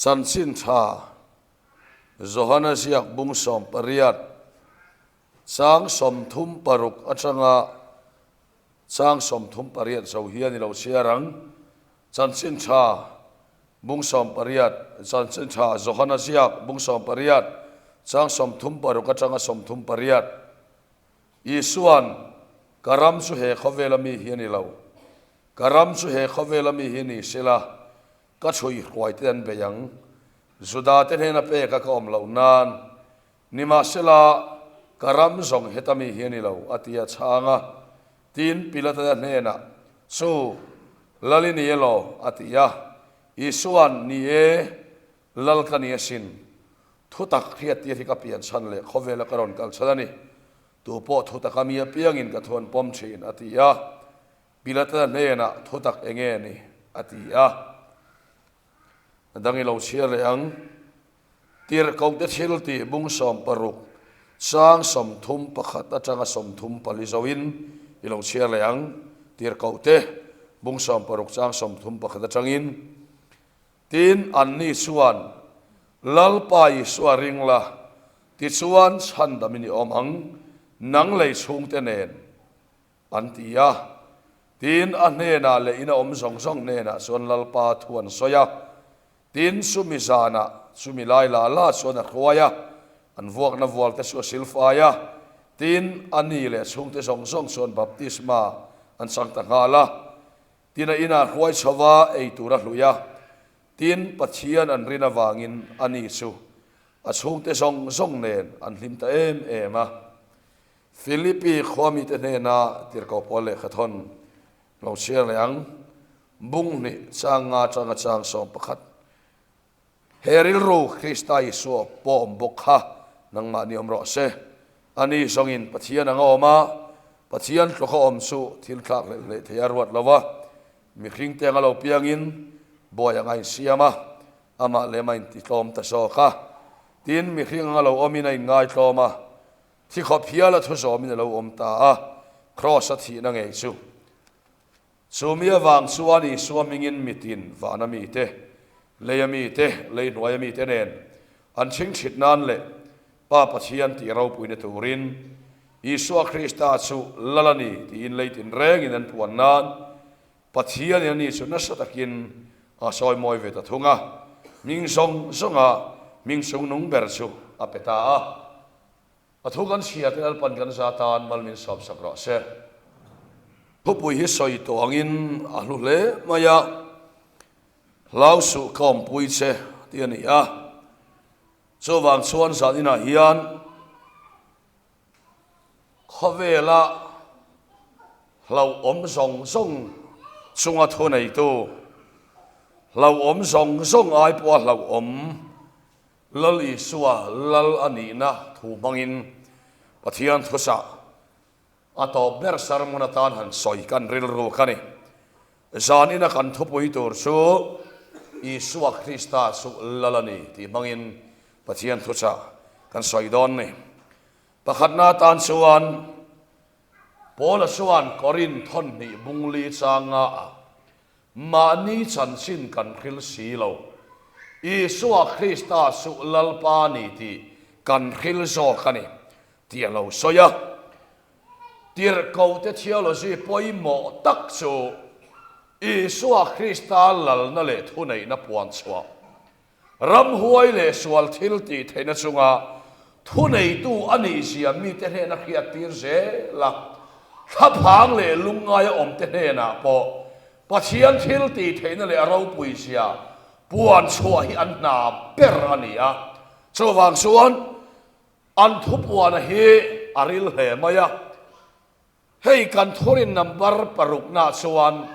Chanchin Tha Johana ziak bung 18, chang 36 atanga chang 38 zo hian i lo chhiar ang. Chanchin Tha bung 18, Chanchin Tha Johana ziak bung 18, chang 36 atanga 38. Isuan, Ka ram chu he khawvela mi hi a ni lo. Ka ram chu he khawvela mi hi ni sela, ka chhui hruaite an bei ang. Judate hnena peka ka awm loh nan, nimahsela, ka ram zawng heta mi hi a ni lo, a ti a chhang a. Tin, Pilata hnenah, Chu, Lal i ni elaw? a ti a. Isuan, Ni e, Lal ka ni asin. Thutak hriattir hi ka pian chhan leh khawvela ka rawn kal chhan a ni. Tu pawh thutak a mi apiangin ka thu an pawm thin, a ti a. Pilata hnenah thutak eng nge ni? a ti a. A dang i lo chhiar leh ang. Tirhkohte thil tih bung 60, chang 31 atanga 34 zoin i lo chhiar leh ang. Tirhkohte bung 60 chang 31 atangin. Tin, anni chuan, Lalpa Isua ring la, tichuan chhandamin i awm ang, nang lei chhungte nen, an ti a. Tin, a hnenah leh ina awm zawng zawng hnenah chuan Lalpa thu an sawi a. Tin, chumi zanah, chumi lai la la chuan a hruai a, an vuakna vualte chu a silfai a. Tin, a ni leh chhungte zawng zawng chuan baptisma an chang ta nghal a. Tin a inah hruai chho va ei tur a hlui a, tin Pathian an rin avangin a ni chu a chhungte zawng zawng nen an hlim ta em em a. Philippi khua mite hnena tirhkoh pawl lehkha thawn lo chhiar leh ang, bung hnih chang nga atanga chang 11. He rilru Krista Isua pawh awm bawk kha nangmahni awm rawh se. Ani zawngin Pathian anga awm a, Pathian tlawka awm chu thil thlak hlelh hleh thei a ruat lo va, mihringte anga lo piangin buai anga insiam a, amah lem a intitlawm ta zawk a. Tin, mihring anga lo awmin a inngaitlawm a, thi khawp hiala thu zawmin a lo awm ta a, Kraws-a thihna ngei chu. Chu mi avang chuan Isua hmingin mitin vana mite, leia mite, lei hnuaia mite nen an chhingchhit nan leh Pa Pathian tih ropuina turin Isua Krista chu Lal a ni tiin lei tinrengin an puan nan Pathianin ani chu nasa takin a sawi mawi ve ta thung a, hming zawng zawnga hming chungnung ber chu a pe ta a. A thu kan chhia te Lalpan kan za tan mal min sawp sak rawh se. Thupui hi sawi tawh angin a hlu hle mai a, Hlau suh ka awmpui che tih a ni a. Chuvang chuan zan inah hian khawvela hlauhawm zawng zawng chunga thuneitu, hlauhawm zawng zawng ai pawha hlauhawm, Lal Isua Lal a nihna thu hmangin Pathian thuchah a tawp ber sermon atan han sawi kan rilru ka ni. Zanina kan thupui tur chu Isua Krista chu Lal a ni tih hmangin Pathian thuchah kan sawi dawn ni. Pakhatna atan chuan Paula chuan Korinth thawnhnih bungli changa ah Mahni chanchin kan hril si lo. Isua Krista chu Lalpa ni tih kan hril zawk a ni, tih a lo sawi a. Tirhkohte theology pawimawh tak chu Isua Krista lalna leh thuneihna puan chhuah Ramhuai leh sual thil tih theihna chunga thuneitu a nihzia mite hnena hriattir zel a, thlaphang leh lungngaia awmte hnenah pawh Pathian thil tih theihna leh a ropuizia puan chhuah hi an hna ber a ni a. Chuvang chuan an thupuana hi a ril hle mai a. Hei kan thurin number parukna chuan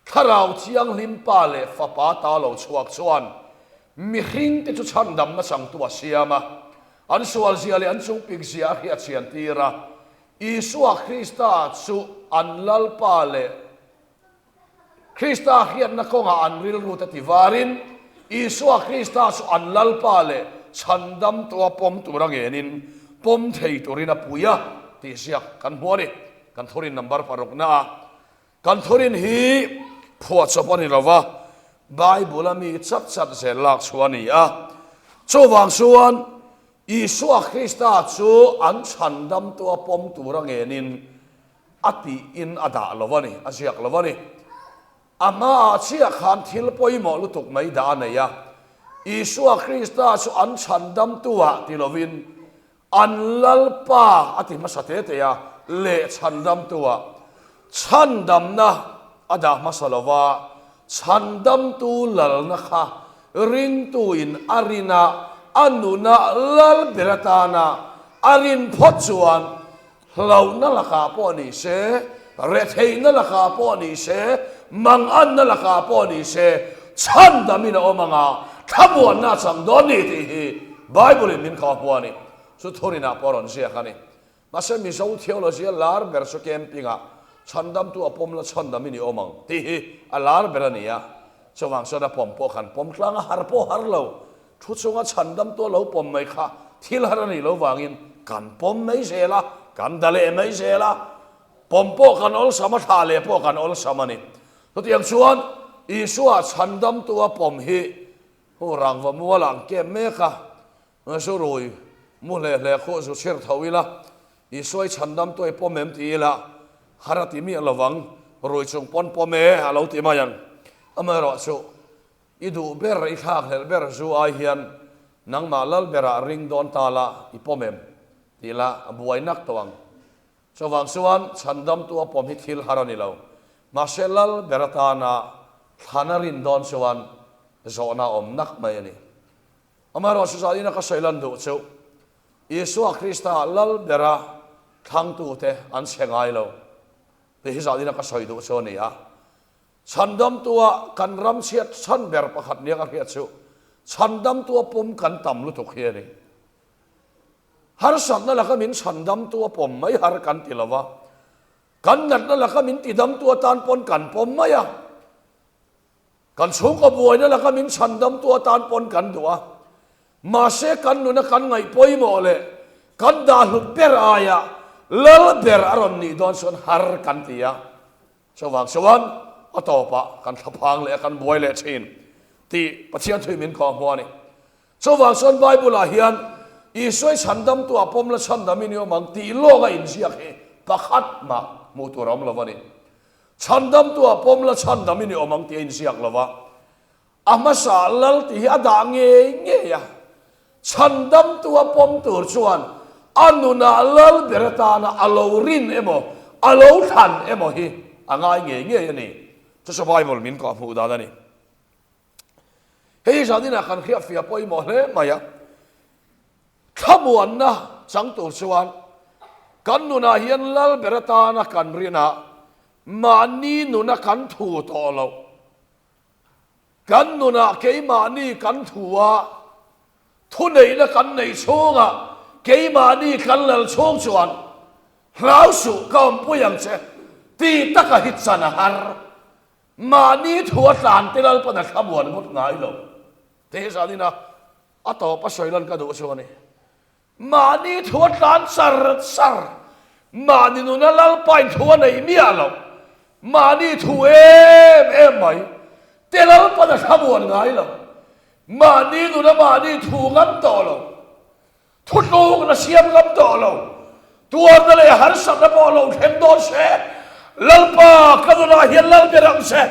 Thlarau Thianghlim Pa leh Fapa ta lo chhuak chuan mihringte chu chhandamna changtu a siam a, an sualzia leh an chungpikzia a hriatchhian tir a, Isua Krista chu an Lalpa leh Krista hriatna kawngah an rilrute ti varin, Isua Krista chu an Lalpa leh Chhandamtua pawm tura ngenin pawm thei turin a pui a tih ziak kan hmu a ni. Kan thurin number parukna a kan thurin hi phuahchawp a ni lo va. Bible-a mi chat chat zel lak chhuah a ni a. Chuvang chuan Isua Krista chu an chhandamtua pawm tura ngenin a tiin a dah lo a ni, a ziak lo a ni. A hmaah chiah khan thil pawimawh lutuk mai dah a nei a, Isua Krista chu an chhandamtuah ti lovin An Lalpa a ti hmasa te te a, leh chhandamtua chhandamna a dah hmasa lo va, chhandamtu lalna kha ringtuin a rin a, a nuna lal ber atana a rin phawt chuan hlauhna lakah pawh ni se, retheihna lakah pawh ni se, manganna lakah pawh ni se, chhandamin a awm ang a, thlamuanna a chang dawn ni tih hi Bible-in min khaw hmu a ni. Chu thurinah pawh a rawn ziak a ni. Mahse Mizo theology a lar ber chu camping-ah chhandamtu a pawm la chhandamin i awm ang tih hi a lar ber a ni a. Chuvang chuan a pawm pawh khan pawm tlang a har pawh har lo. Thu chunga chhandamtu a lo pawm mai kha thil har a nih lo vangin kan pawm mai zel a, kan da leh mai zel a. Pawm pawh kan awlsam a, thlah leh pawh kan awlsam a ni. Chutiang chuan Isua chhandamtu a pawm hi hu rangva mual ang kem mek a, zu rui mu hle hle khuh zu chhir tho ila, Isua i chhandamtu i pawm em ti ila, har a ti miah lovang, rui chung pawn pawm e a lo ti mai ang. Amaherawhchu I duh ber, i thlakhlelh ber zu ai hian nangmah lal berah ring dawn ta la, i pawm em? Tih la a buai nak tawh ang. Chuvang chuan chhandamtu a pawm hi thil har a ni lo. Mahse lal ber atana thlan a rin dawn chuan zawhna a awm nak mai a ni. Amaherawh chu zalina ka sawi lan duh chu Isua Krista lal bera thlangtute an chhe ngai lo tih hi zalina ka sawi duh chu a ni a. Chhandamtua kan ram chhiat chhan ber pakhat nia ka hriat chu chhandamtua pawm kan tam lutuk hi a ni. Harsatna laka min chhandamtua pawm mai har kan ti lo va, kan natna laka min tidamtu atan pawn kan pawm mai a, kan chhungkaw buaina laka min chhandamtu atan pawn kan duh a, mahse kan nuna kan ngaih pawimawh leh kan dahlut ber aia lal ber a rawn nih dawn chuan har kan ti a. Chuvang chuan a tawpah kan thlaphang leh a kan buai leh thin tih Pathian thui min kawh hmu a ni. Chuvang chuan Bible-ah hian Isua i chhandamtu ah pawm la chhandam i ni awm ang tih lawk a inziak hi pakhat mah hmuh tur a awm lo a ni. Chhandamtu ah pawm la chhandam i ni awm ang tih a inziak lo va. A hmasa lal tih hi a dah ngei ngei a, chhandamtu a pawm tur chuan a nunah lal ber atana a lo rin emaw, a lo thlan emaw hi a ngai ngei ngei a ni. Chu chu Bible min kawh hmuh dan a ni. Hei hi zaninah kan hriatfiah pawimawh hle mai a, thlamuanna chang tur chuan kan nunah hian lal ber atana kan rinah mahni nuna kan thu tawh loh, Kan nunah keimahni kan thu a, thuneihna kan neih chhungah keimahni kan lal chhung chuan hlau suh ka awmpui ang che ti taka hi chan a har. Mahni thu a tlan te Lalpan a thlamuan ngawt ngai lo. Tih hi zanina a tawp a sawi lan ka duh chu a ni. Mahni thu a tlan char char, mahni nuna Lalpain thu a neih miah loh, mahni thu em em mai te Lalpan a thlamuan ngai lo, mahni nuna mahni thu ngam tawh lo, thutlukna siam ngam tawh lo, tuarna leh harsatna pawh lo thleng dawn se, Lalpa ka nunah hian Lal ber ang che,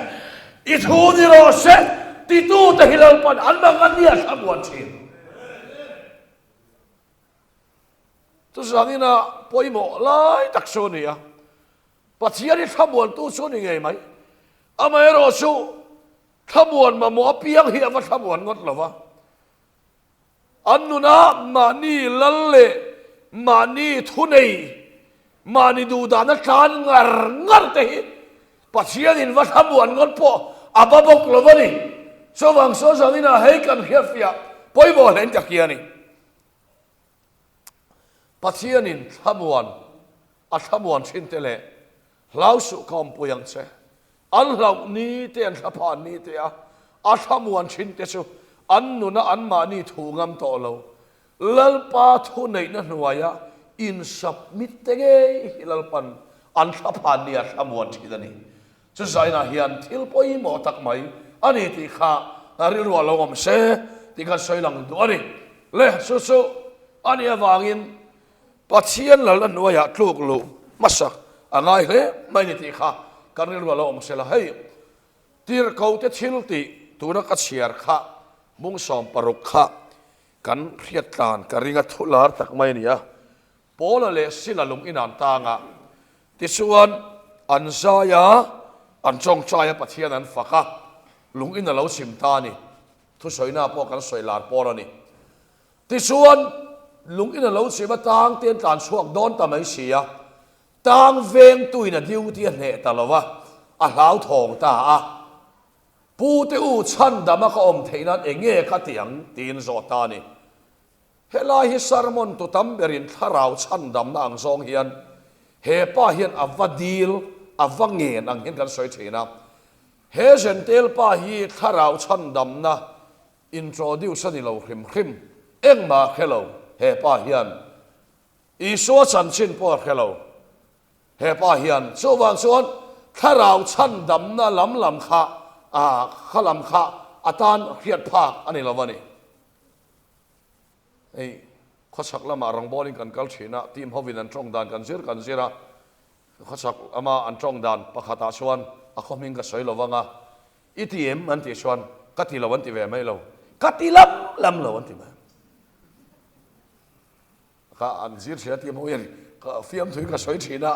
i thu ni rawh se titute hi Lalpan an mang a nia thlamuan thin. Chuzangin a pawimawh lai tak chu a ni a, Pathian hi thlamuantu chu a ni ngei mai. Amaherawh chu thlamuan mamawh apiang hi a va thlamuan ngawt lo va. An nuna mahni lal leh mahni thunei, mahni duhdahna tlan ngar ngar te hi Pathianin va thlamuan ngawt pawh a va bawk lo a ni. Chuvang saw zaninah hei kan hriatfiah pawimawh hlein ka kia a ni. Pathianin thlamuan a thlamuan thin te leh hlau suh ka awmpui ang che. An hlauh ni te an thlaphan ni te a a thlamuan thin te chu an nuna anmahni thu ngam tawh lo. Lalpa thuneihna hnuaia insubmit te ngei hi Lalpan an thlaphan nia thlamuan thin a ni. Chu zainah hian thil pawimawh tak mai a ni tih kha rilruah lo awm se tih khan sawi lang duh a ni. Le, chu chu a nih avangin Pathian lalna hnuaiah tluk luh hmasak a ngai hle mai ni tih kha kan rilruah lo awm se la. Hei, tirhkohte thil tih tuna ka chhiar kha bung 16 kha kan hriat tlan ka ring a thu lar tak mai a ni a. Paula leh Sila lung in an tang a, tichuan an zai a, an tawngtai a, Pathian an fak a, lung in a lo chim ta a ni. Thusawina pawh kan sawi lar pawl a ni. Tichuan lung in a lo chim a, tang te an tlan chhuak dawn ta mai si a, tang vengtuin a duty a hneh ta lo va, a hlauthawng ta a. Pu te u chhandama ka awm theih nan eng nge ka ti ang? tiin zawh ta a ni. Helai hi sermon tu tam berin thlarau chhandamna ang zawng hian he pa hian a va dil, a va ngen ang hian kan sawi thin a. He Jentail pa hi thlarau chhandamna introduce a ni lo hrim hrim, engmah a hre lo he pa hian. Isua chanchin pawh a hre lo he pa hian. Chuvang chuan thlarau chhandamna lam lam kha, kha lam kha a tan hriat phak a ni lo a ni. Hei khawchhak lamah rawngbawlin kan kal thin a, team hovin an tawng dan kan zir kan zir a, khawchhak lama an tawng dan pakhatah chuan a khaw hming ka sawi lo vang a, i ti em an tih chuan ka ti lo an ti ve mai lo, ka ti lam lam lo an ti mai. Ka an zir thin a team ho hian ka fiamthui ka sawi thin a,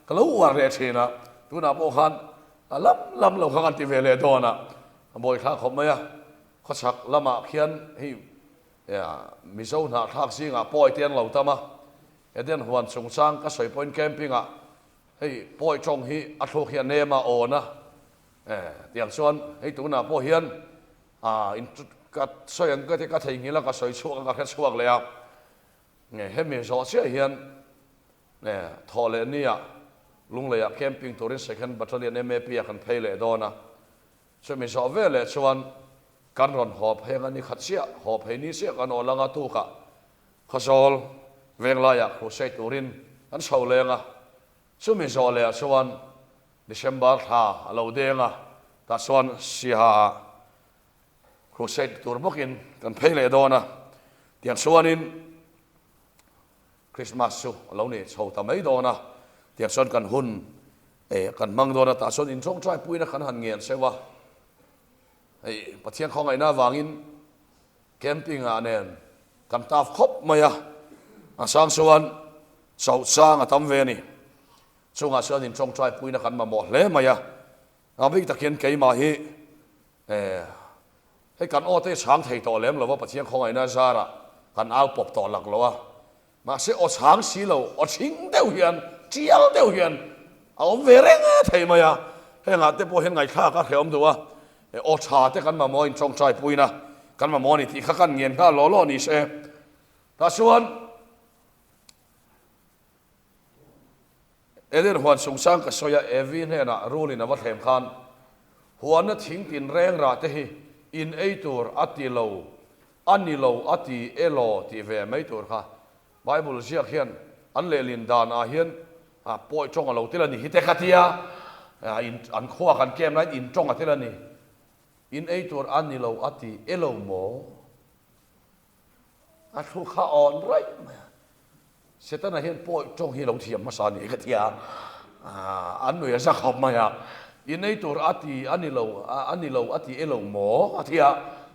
ka lo uar leh thin a, tunah pawh khan a lam lam lo kha kan ti ve leh dawn a, a bawithlak khawp mai a. Khawchhak lamah khian hei Mizo hnahthlak zingah pawi te an lo tam a, Eden huan chungchang ka sawi pawhin camping ah hei pawi tawng hi a thluk hi a nem a, awn a, tiang chuan hei tunah pawh hian ka sawi ang ka ti ka theihnghilh a, ka sawi chhuak a, ka hre chhuak leh a, hemi zawh chiah hian thawh leh nia Lungleiah camping turin Second Battalion MAP ah kan phei leh dawn a. Chumi zawh veleh chuan kan rawn haw phei anga ni khat chiah, haw phei ni chiah kan awl anga tukah Khawzawl venglaiah crusade turin kan chho leng a. Chumi zawh lehah chuan December thla a lo deng a, tah chuan Siaha ah crusade tur bawkin kan phei leh dawn a. Tiang chuanin Christmas chu a lo ni chho ta mai dawn a, tiang chuan kan hun eh kan hmang dawn a, tah chuan intawngtai puina kan han ngen seuh a, hei Pathian khawngaihna avangin camping ah nen kan taf khawp mai a, a sang chuan chauh chang a tam ve a ni, chungah chuan intawngtai puina kan mamawh hle mai a, a bik takin keimah hi eh Hei kan aw te hi chhang thei tawh lem lo va, Pathian khawngaihna zarah kan au pawp tawh lak lo a. Mahse aw chhang si lo, aw thing deuh hian, tial deuh hian a awm ve reng thei mai a. Hengah te pawh hian ngaihthlak a hrehawm duh a, aw tha te kan mamawh in tawngtai puina kan mamawh a ni tih kha kan ngen nghal law law ni se. Tah chuan. Eden huan chungchang ka sawi a, Evi hnenah rulin a va thlem khan, Huanna thing tin reng rah te hi in ei tur a ti lo, a ni lo a ti e law tih ve mai tur kha Bible ziak hian an lehlin dan ah hian pawi tawng a lo tel a ni hi te ka tia, an khua kan kem laiin in tawng a tel a ni, in ei tur a ni lo a ti e lo maw? A thu kha awn raih mai a. Setana hian pawi tawng hi lo thiam hmasa a ni ka ti a, an nui a za khawp mai a. In ei tur a ti a ni lo, a ni lo a ti e lo maw a ti a,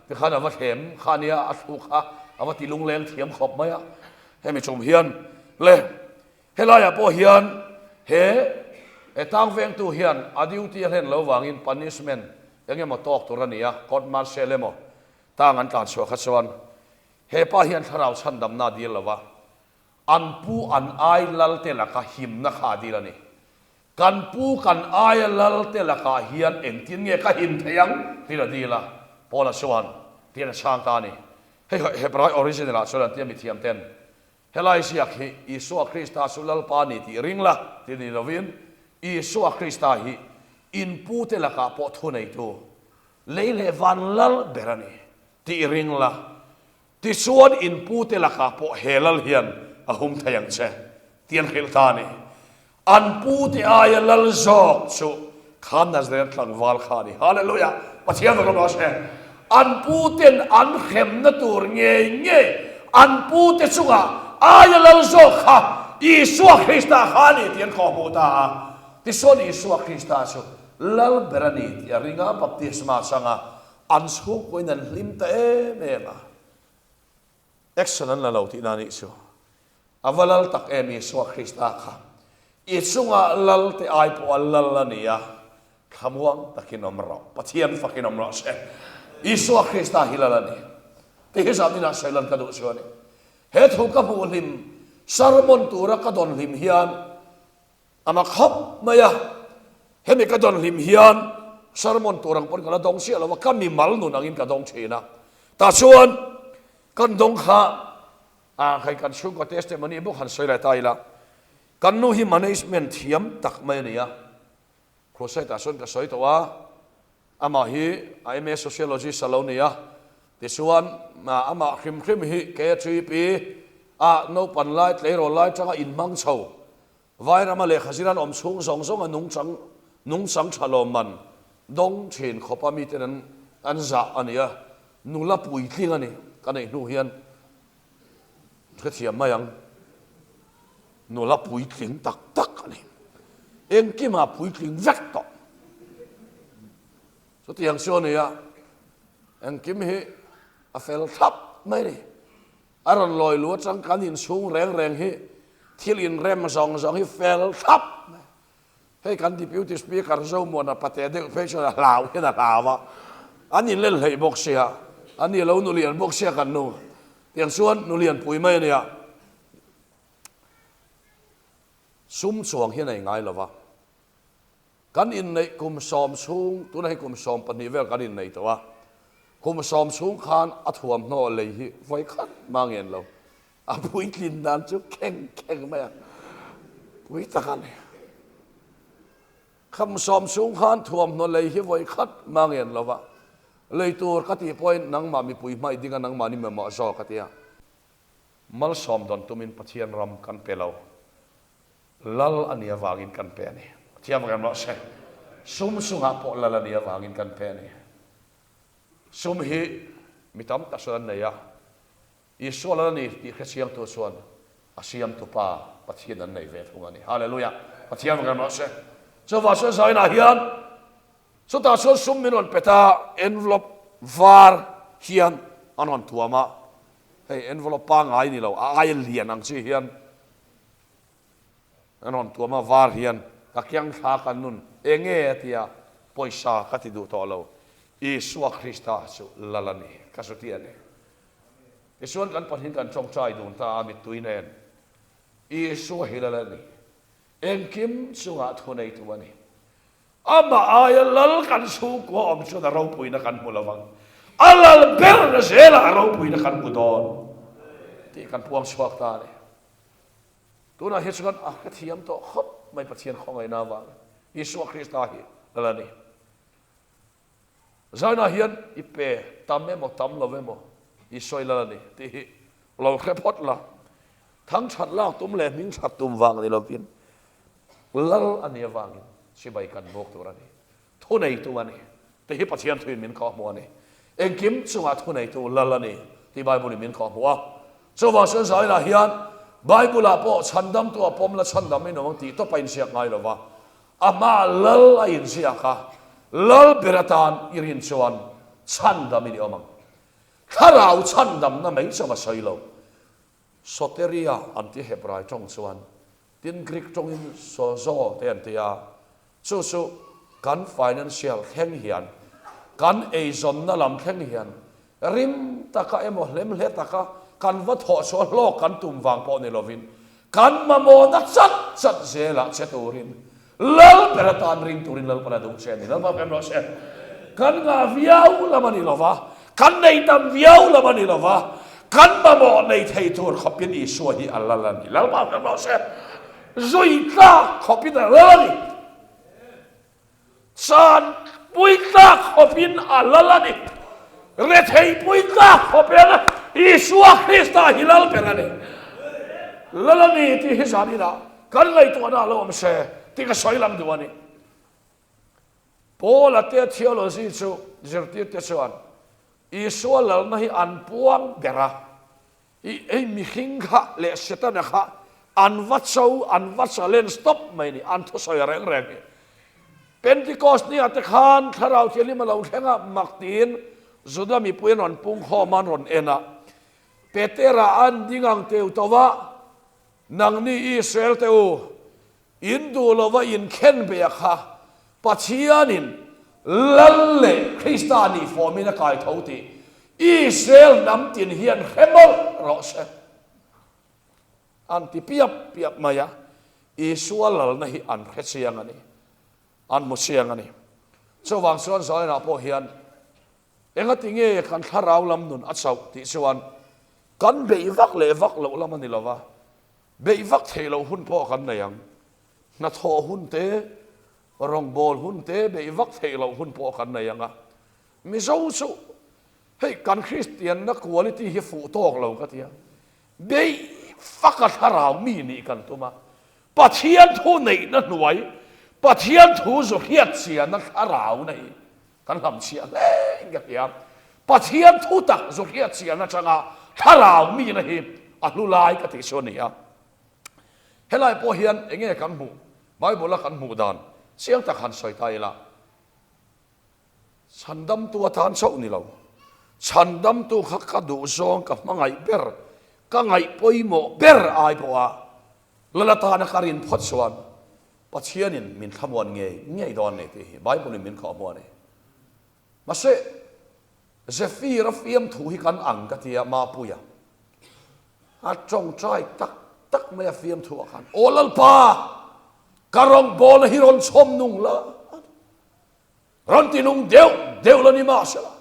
tikhan a va thlem kha a nia, a thu kha a va ti lungleng thiam khawp mai a. Hemi chum hian le helaiah pawh hian he he tang vengtu hian a duty a hlen lo vangin punishment eng emaw tawk tur a ni a, court martial emaw Tang an tlan chhuah kha chuan he pa hian thlarau chhandamna a dil lo va, an pu an ai lalte laka himna kha a dil a ni. Kan pu kan aia lalte lakah hian engtin nge ka him thei ang? tiin a dil a, Paula chuan tiin a chhang ta a ni. Hei Hebrai original ah chuan an tia mithiam ten, Helai ziak hi Isua Krista chu Lalpa a ni tih ring la ti ni lovin, Isua Krista hi in pute lakah pawh thuneitu, lei leh van lal ber a ni tih ring la, tichuan in pute lakah pawh he lal hian a hum thei ang che tih an hrilh ta a ni. An pute aia lal zawk chu kha Nazareth tlangval kha a ni. Hallelujah! Pathian rawh rawh se. An pu ten an hremna tur ngei ngei an pu te chungah aia lal zawk kha Isua Krista kha a ni tih an khawhmuh ta a. Tichuan Isua Krista chu lal ber a ni tih a ring a, baptisma chang a, an chhungkuain an hlim ta em em a. Action an la lo tihna anih chu. A va lal tak em Isua Krista kha. I chunga lal te ai pawh a lal a ni a, thlamuang takin awm rawh. Pathian fakin awm rawh se. Isua Krista hi lal a ni. Tih hi zan inah sawi lan ka duh chu a ni. He thu ka hmuh hlim, sermon tura ka dawn hlim hian a mak khawp mai a. Hemi ka dawn hlim hian sermon tur ang pawn ka la dawng chiah lo va, ka mimal nun angin ka dawng thin a. Tah chuan kan dawng kha Ah, hei kan chhungkaw testimony bawk han sawi leh ta ila, kan nu hi management thiam tak mai a ni a, crusade ah chuan ka sawi tawh a, amah hi a MA Sociologist a lo ni a, tichuan amah hrim hrim hi KTP ah naupan lai tleirawl lai tanga inhmang chho, Vairama lehkha zir an awm chhung zawng zawng a nungchang nungchang tha lawmman dawng thin khawpa miten an an zah a ni a, nula puitling a ni ka neih hnu hian hrethiam mai ang, nula puitling tak tak a ni, engkimah puitling vek tawh. Chutiang chu a ni a, engkim hi a fel thlap mai a ni. A rawn lawi lu atang kan inchhung reng reng hi thil inrem zawng zawng hi fel thlap mai. Hei kan Deputy Speaker Zomuana pate deuh phei chuan a hlau hian a hlau a, an inlen hleih bawk sia, a ni lo nulian bawk sia kan nu. Tiang chuan nulian pui mai a nia. Sum chuang hian a ingai lo va. Kan inneih kum sawm chhung, tunah hi kum 12 vel kan innei tawh a, kum sawm chhung khan a thuamhnaw lei hi vawi khat mah ngen lo, a puitlin dan chu kheng kheng mai a, pui tak a ni. Kum sawm chhung khan thuamhnaw lei hi vawi khat mah ngen lo va, lei tur ka tih pawhin nangmah mipui hmaih ding a nangmah ni mamawh zawk a ti a. Malsawm dawn tumin Pathian ram kan pe lo. Lal a nih avangin kan pe a ni. Thiam rem rawh se. Sum sungah pawh lal a nih avangin kan pe a ni. Sum hi mi tam tak chuan an nei a, Isua lal a ni tih hrechiangtu chuan a siamtu Pa Pathian an nei ve thung a ni. Hallelujah! Pathian rem rawh se. Chuvang chuan zainah hian chutah chuan sum min rawn pe ta, envelope var hian an rawn tuam a, hei envelope pangngai ni lo, a aia lian ang chi hian An rawn tuam a, var hian ka kiang thla ka nun eng nge a ti a, pawisa ka ti duh tawh lo, Isua Krista chu lal a ni, ka zu ti a ni. Tichuan kan pahnih kan tawngtai dun ta a, mittui nen, Isua hi lal a ni, engkim chungah thuneitu a ni. Amah aia lal kan chhungkua awm chuan a ropuina kan hmu lovang, a lal berna zelah a ropuina kan hmu dawn tih kan puang chhuak ta a ni. Tunah hi chuan a hrethiam tawh khawp mai Pathian khawngaihna avangin Isua Krista hi lal a ni. Zainah hian i pe tam emaw tam lo emaw Isua i lal a ni tih hi lo hre phawt la. Thangthat lak tum leh hmingthat tum vang ni lovin lal a nih avangin chibai kan bawk tur a ni. Thuneitu a ni tih hi Pathian thuin min kawhhmuh a ni. Engkim chungah thuneitu lal a ni tih Bible-in min kawhhmuh a. Chuvang chuan Zainah hian Bible-ah pawh chhandamtu a pawm la chhandam in awm ang tih tawp a inziak ngai lo va. A hmaah lal a inziak a, lal ber atan i rin chuan chhandam in i awm ang. Thlarau chhandamna mai chauh a sawi lo. Soteria an ti Hebrai tawng chuan Tin Greek tawngin sozo te an ti a, chu chu kan financial thleng hian, kan eizawnna lam thleng hian rim taka emaw hlemhle taka kan va thawh chhuah hlawk kan tum vang pawh ni lovin kan mamawhna chat chat zelah che turin Lal ber atan ring turin Lalpan a duh che a ni. Lalpa pem rawh se. Kan ngah viau lam a ni lo va, kan nei tam viau lam a ni lo va, kan mamawh nei thei tur khawpin Isua hi a lal a ni. Lalpa pem rawh se. Zui tlak khawpin a lal a ni. Chan pui tlak khawpin a lal a ni. Rethei pui tlak khawpin Isua Krista hi lal ber a ni. Lal a ni tih hi zaninah Kan ngaihtuahna a lo awm se tih ka sawi lang duh a ni. Paula te theology chu zirtirte chuan Isua lalna hi an puang ber a, i hei mihring kha leh Setana kha an va cho, an va challenge tawp mai ni, an thusawi reng reng hi. Pentecost ni ah te khan Thlarau Thianghlim a lo thleng a, mak tiin Juda mipui an rawn pung khawm a, an rawn en a. Petera an ding ang teu tawh a, Nangni Israel te u, In duh lova inkhen beh kha Pathianin Lal leh Krista nih fawmin a kai tho tih Israel hnam tin hian hre mawlh rawh se. An ti piap piap mai a, Isua lalna hi an hre chiang a ni, an hmu chiang a ni. Chuvang chuan Zion-ah pawh hian engati nge kan thlarau lam nun a chauh tih chuan kan beih vak leh vak loh lam a ni lo va, Beih vak theih loh hun pawh kan nei ang. Hnathawh hun te, rawngbâwl hun te beih vak theih loh hun pawh kan nei ang a. Mizo chu hei kan Kristianna quality hi fuh tawk lo ka ti a. Beih vak a thlarau mi nih kan tum a. Pathian thu neihna hnuai, Pathian thu zu hriat chianna thlarauna hi Kan hlamchhiah hle in ka hria. Pathian thu tak zu hriat chian atanga thlarau mihna hi a hlu lai ka tih chu a ni a. Helai pawh hian enge kan hmuh, Bible a kan hmuh dan chiang tak han sawi ta ila, Chhandamtu atan chauh ni lo, Chhandamtu kha ka duh zawng ka hmangaih ber, ka ngaih pawimawh ber ai pawha Lal atana ka rin phawt chuan Pathianin min thlamuan ngei ngei dawn a ni tih hi Bible-in min khawhhmuh a ni. Mahse, Zephyr-a fiamthu hi kan ang ka ti a, Mapuia a tawngtai tak tak mai a fiamthu ah khan, Aw Lalpa, ka rawngbawlna hi rawn chhawm nung la, rawn ti nung deuh deuh la ni mahsela,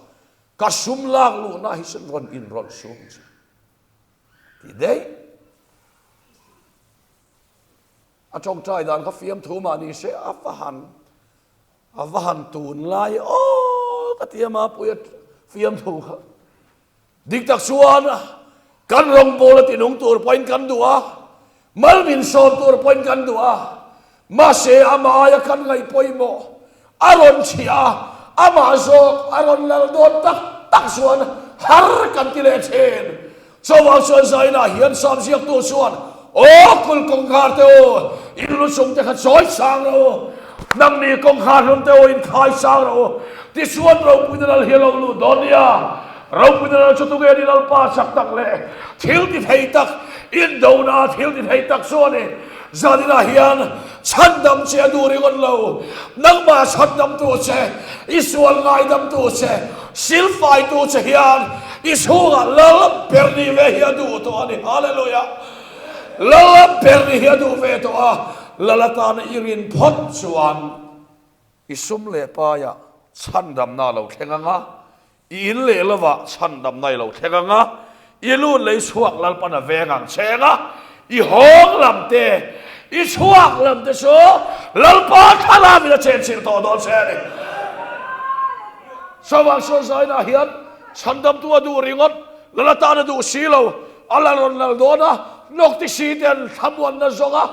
ka sum lak luhna hi chuan rawn inrawlh sum che. Ti daih. A tawngtai dan kha fiamthu mah ni se a va han a va han tun lai aw ka ti a Mapuia fiamthu kha. Dik tak chuan kan rawngbâwl a tinung tur pawhin kan duh a, mal min sawm tur pawhin kan duh a, mahse amah aia kan ngaih pawimawh a rawn chhiah a, amah zawk a rawn lal dawn tak tak chuan har kan ti leh thin. Chuvang chuan Zainah hian Sam ziaktu chuan, Aw kul kawngkhar te u, in lu chung te kha chawi sang rawh u, nangni kawngkhar hlum te u in khai sang rawh u, tichuan ropuina lal hi a lo lut dawn nia. Ropuina lal chu tunge ni Lalpa chak tak leh thil ti thei tak, indona thil ti thei tak chu a ni. Zaninah hian chhandam che a duh ringawt lo, nangmah chhandamtu che, i sual ngaidamtu che, silfaitu che hian i chhungah lal ber nih ve hi a duh tawh a ni. Hallelujah! Lal ber nih hi a duh ve tawh a, lal atana i rin phawt chuan i sum leh paiah chhandamna a lo thleng ang a, I in leh lovah chhandamna i lo thleng ang a, i lut lei chhuak Lalpan a veng ang cheng a, i hawng lam te, i chhuak lam te chu Lalpa thlalak in a chenchilh tawh dawn che a ni. Chuvang chuan zainah hian chhandamtu a duh ringawt, Lal atan a duh si lo, a la rawn lal dawn a, hnawk ti si te an thlamuanna zawng a,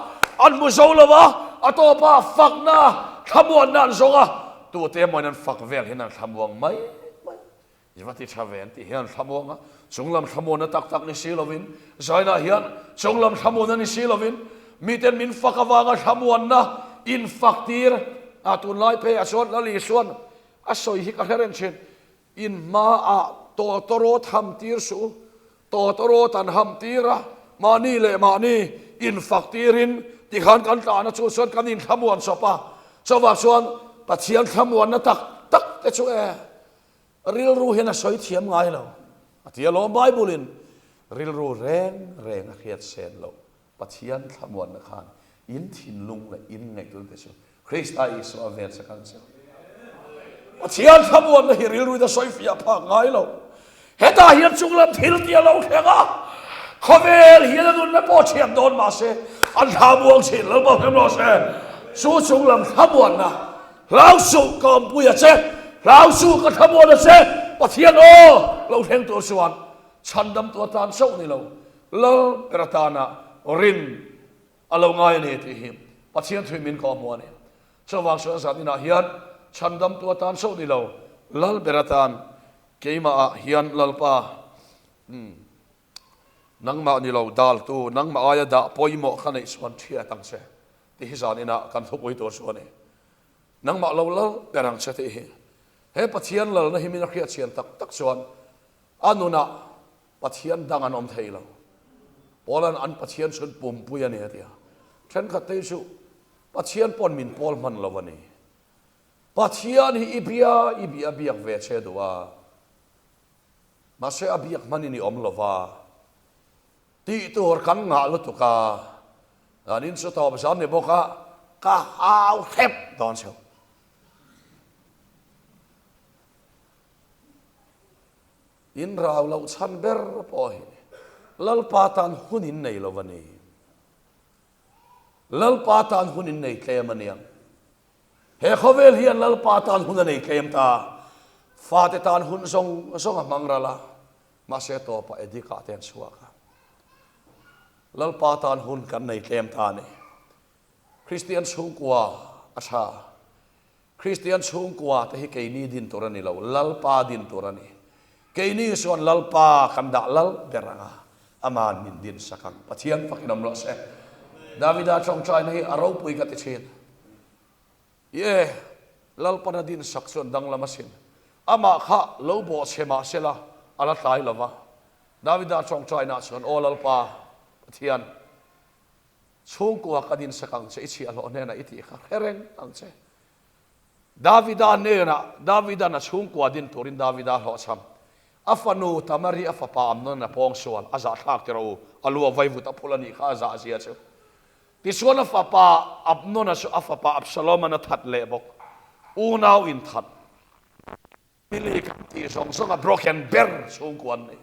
an hmu zo lo a, a tawpah fakna thlamuanna an zawng a, Tute emawin an fak vel hian an thlamuang mai mai. I va ti tha ve an tih hian an thlamuang a, chunglam thlamuanna tak tak ni si lovin, Zainah hian chunglam thlamuanna ni si lovin, miten min fak avanga thlamuanna infak tir a tunlai pheiah chuan Lal Isuan a sawi hi ka hre reng thin. In hmaah tawtawrawt ham tir suh u, tawtawrawt an ham tir a, mahni leh mahni infak tirin tikhan kan tlahna chu chuan kan inthlamuan chawp a, chuvang chuan Pathian thlamuanna tak tak te chu e rilru hian a sawi thiam ngai lo a ti alawm Bible-in rilru reng reng a hriat sen loh. Pathian thlamuanna khan in thinlung leh in ngaihtuahna te chu Krista Isua vel che kal che. Pathian thlamuanna hi rilruin a sawi fiah phak ngai lo. Hetah hian chunglam thil ti a lo thleng a, khawvel hian a nunna pawh thiam dawn mah se, an thlamuang thin lo bawk em rawh se. Chu chunglam thlamuanna, hlau suh ka awmpui a che, hlau suh ka thlamuan a che, Pathian aw lo thleng tur chuan chhandamtu atan chauh ni lo, Lal ber atana rin a lo ngai a ni tih hi Pathian thui min kawh hmu a ni. Chuvang chuan zan inah hian. Chhandamtu atan chauh ni lo, Lal ber atan keimahah hian Lalpa, umm, nangmah ni lo daltu, nangmah aia dah pawimawh ka neih chuan thiat ang che tih hi zan inah kan thupui tur chu a ni. Nangmah lo lal ber ang che tih hi he Pathian lalna hi min a hriatchian tak tak chuan a nunah Pathian dang an awm thei lo. Paula'n an Pathian chhun pumpui a ni a ti a. Thenkhat te hi chu Pathian pawn min pawl hman lo a ni. Pathian hi i bia i bia biak ve che duh a, mahse a biak hmanin i awm lo va, tih tur kan ngah lutuk a, an in chu tawp zan ni bawk a, ka hau hrep dawn cheu. In rau loh chhan ber pawh hi Lalpa tan hun in nei lo a ni. Lalpa tan hun in nei tlem a niang. He khawvel hian Lalpa tan hun a nei tlem ta. Fate tan hun zawng zawng a hmang ral a, mahse tawpah Edika te an chhuak a. Lalpa tan hun kan nei tlem ta a ni. Kristian chhungkua a tha. Kristian chhungkua te hi keini din tur a ni lo, Lalpa din tur a ni. Keini chuan Lalpa kan dah lal ber ang a, Aman min din sak ang. Pathian fakin awm rawh se. Davida tawngtaina hi a ropui ka ti thin. Ie, Lalpan a din sak chuan danglam asin. Amah kha lo bawhchhe mah sela a la tlai lo va. Davida tawngtaina chuan, Aw Lalpa, Pathian, Chhungkua ka din sak ang che, i chhiahhlawh hnenah i tih kha hre reng ang che. Davida hnenah, Davidan a chhungkua din turin Davida hlawhchham. A fanu Tamari a fapa Amnon a pawng sual, a zahthlak tir a u, a lu a vaivut a phul a nih kha a zah zia chu. Tichuan a fapa Amnona chu a fapa Absaloman a that leh bawk. Unau inthat. Billy kan tih zawng zawng a broken ber chhungkua an ni.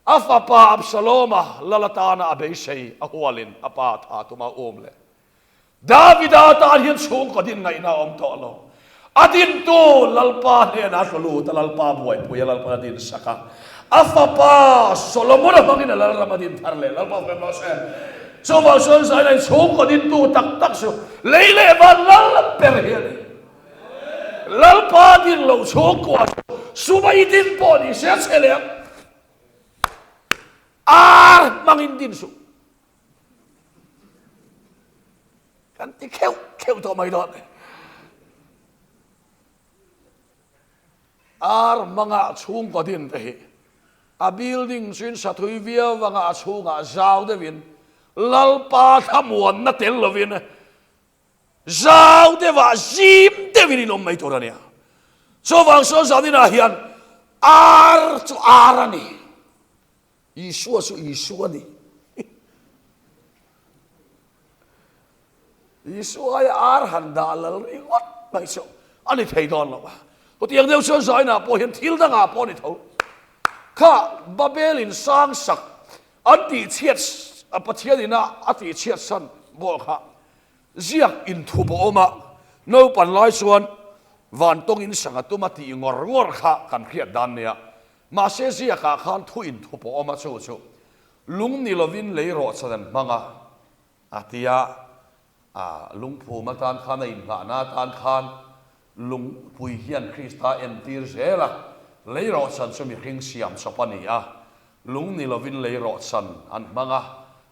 A fapa Absaloma lal atana a beisei a hualin a pa tha tuma a um leh. Davida tan hian chhungkaw din ngaihna a awm tawh lo. A dintu Lalpa hnenah a tlu lut a, Lalpa buaipui a, Lalpan a din sak a. A fapa Solomon-a hmangin a lalram a din thar leh. Lalpa fem rawh se. Chuvang chuan Zaina in chhungkaw dintu tak tak chu lei leh van lal ber hi a ni. Lalpa din lo chhungkua chu sumai din pawh ni se a chhe leh ang. Ar hmangin din suh. Kan ti kheuh kheuh tawh mai dawn. Ar hmanga chhungkaw din te hi a building chu in sa thui viau anga a chhungah zau deuhin Lalpa thlamuanna tel lovin Zau deuhah zim deuhin in awm mai tur a nia. Chuvang sawn zaninah hian ar chu ar a ni. Isua chu Isua a ni. Isua aia ar han dah lal ringawt mai chu a ni thei dawn lo a. Chutiang deuh chuan zainah pawh hian thil dangah pawh a ni tho. Kha Babel in sang sak an tihchhiat Pathian ina a tihchhiat san bawk kha Ziak inthup a awm a, naupan lai chuan vantawng in sangha tum a tih ngawr ngawr kha kan hriat dan nia. Mahse ziakah khan thu inthup a awm a, chu chu lung ni lovin lei rawhchan an hmang a, a ti a, a lungphum atan khan a inngahna atan khan lungpui hian Krista entir zel a, lei rawhchan chu mihring siam chawp a ni a, Lung ni lovin lei rawhchan an hmang a,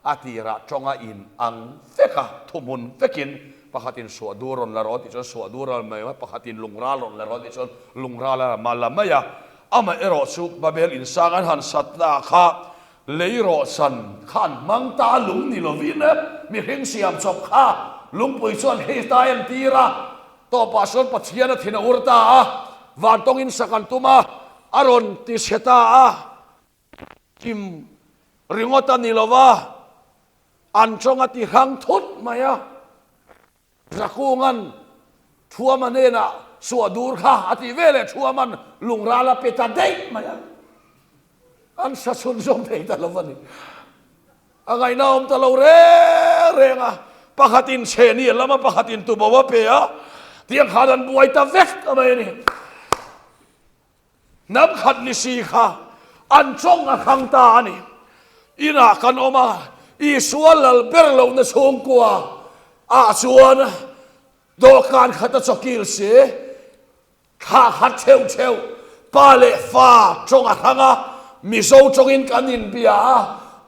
a tirah tawnga in ang vek a, thuhmun vekin pakhatin suah dur rawn la rawh tih chuan suah dur a la mai a, pakhatin lungral rawn la rawh tih chuan lungral a la mai a. Amaherawh chu Babel insang an han sat na kha lei rawhchan kha an hmang ta a, lung ni lovin mihring siam chawp kha lungpui chuan Krista a entir a, tawpah sawn Pathian a thin a ur ta a, vantawng in sak an tum a, A rawn ti chhe ta a, chim ringawt a ni lo va, an tawng a ti hrang thut mai a. Zakunga'n Thuama hnenah suah dur kha a tih veleh Thuama'n lungral a pe ta daih mai a, an sa chhunzawm thei ta lo a ni. A ngaihna awm ta lo reng reng a, pakhatin chhehni a lam a, pakhatin tubo a pe a, tiang khan an buai ta vek a mai a ni. Hnam khat ni si kha an chawng a hrang ta a ni. Inah kan awm a, Isua lal ber lohna chhungkua ah chuan. Dawhkan khat a chawkil si, thla khat theuh theuh, pa leh fa tawng a hrang a, Mizo tawngin kan inbia a,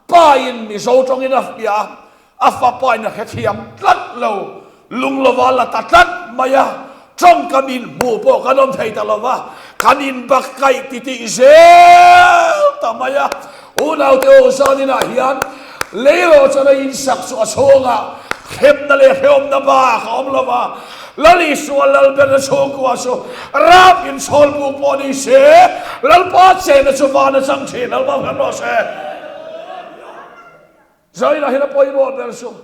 pa in Mizo tawngin a bia a, A fapain a hrethiam tlat lo, lung lova la ta tlat mai a, tawngkam inhmuh pawh kan awm thei ta lo va, kan inbakkaih titih zel ta mai a. Unaute aw zaninah hian leirawhchan a insak chu a chhungah hremna leh hrehawmna bak a awm lo va, Lal Isua Lalberna chhungkua chu rap inchhawlbuk pawh ni se, Lalpa chenna chu van a chang thin, Lalpa hran rawh se. Zaina hian a pawimawh ber chu